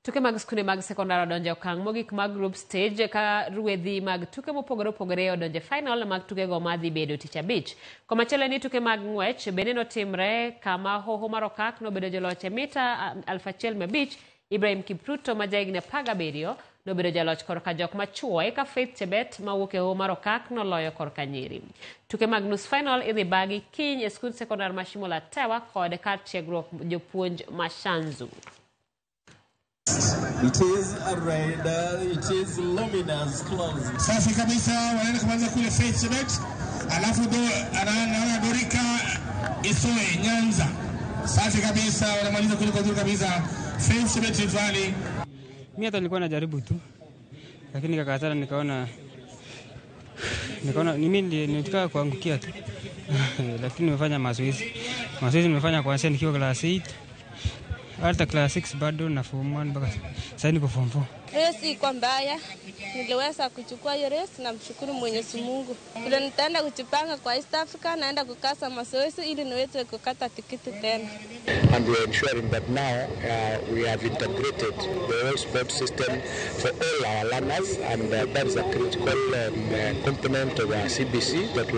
Tuke mag skunde mag sekondar odonjo e okang' mogik mag group stage ka ruedhi mag tuke mopogore opogore odonjo e final mag tukego madhi bedo tich abich. Komachielo ni tuke mag ng'wech bende notimre kama Hoho mar Okak nobedo joloch e mita 1500. Ibrahim Kipruto ma jahigni 17 nobedo jaloch korka jok machuo, eka Faith Chebet mawuok e Hoho mar Okak noloyo korka nyiri. Tuke mag nus final idhi bagi kiny e skund sekondar ma Shimo la Tewa kod kar tiegruok jopuonj ma Shanzu. It is a red, it is luminous close. Safi kabisa, wanaenda kumaliza kule Faith Chebet, alafu do anaona Dorika Isoe Nyanza. Safi kabisa, wanamaliza kule kwa uzuri kabisa. Faith Chebet Rift Valley. Mimi hata nilikuwa najaribu tu, lakini kakatana, nikaona ni mimi nilitaka kuangukia tu lakini nimefanya mazoezi. Mazoezi nimefanya kuanzia nikiwa class 8 hata class 6 bado na form 1 mpaka sasa niko form 4. Race iko mbaya, niliweza kuchukua hiyo race na mshukuru Mwenyezi Mungu. Vile nitaenda kujipanga kwa East Africa, naenda kukasa mazoezi ili niweze kukata tikiti tena. And we are ensuring that now we have integrated the whole sport system for all our learners, and that is a critical component of our CBC that we